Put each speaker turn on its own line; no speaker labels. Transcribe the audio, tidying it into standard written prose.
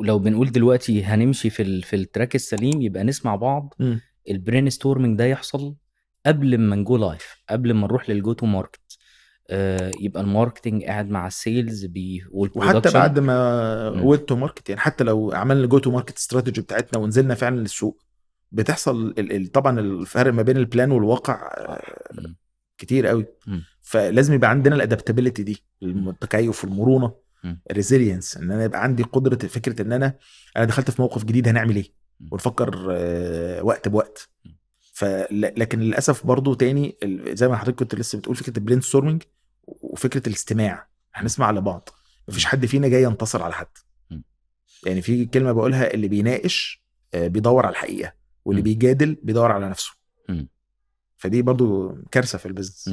لو بنقول دلوقتي هنمشي في ال track السليم، يبقى نسمع بعض. ال brainstorming ده يحصل قبل ما ن go live، قبل ما نروح لل go to market، يبقى ال marketing قاعد مع ال sales بي
وحتى
وال production.
بعد ما went to market، يعني حتى لو عملنا go to market strategy بتاعتنا ونزلنا فعلا للسوق، بتحصل طبعا الفرق ما بين ال plan والواقع كتير قوي. فلازم يبقى عندنا ال adaptability دي، التكيف والمرونه، ال resilience، ان انا يبقى عندي قدره فكرة ان انا دخلت في موقف جديد، هنعمل ايه؟ ونفكر وقت بوقت. لكن للاسف برضو تاني زي ما حضرتك كنت لسه بتقول، فكرة ال brainstorming وفكره الاستماع، هنسمع لبعض، مفيش حد فينا جاي ينتصر على حد. يعني في كلمة بقولها: اللي بيناقش بيدور على الحقيقه، واللي بيجادل بيدور على نفسه. فدي برضو كارثة في ال business.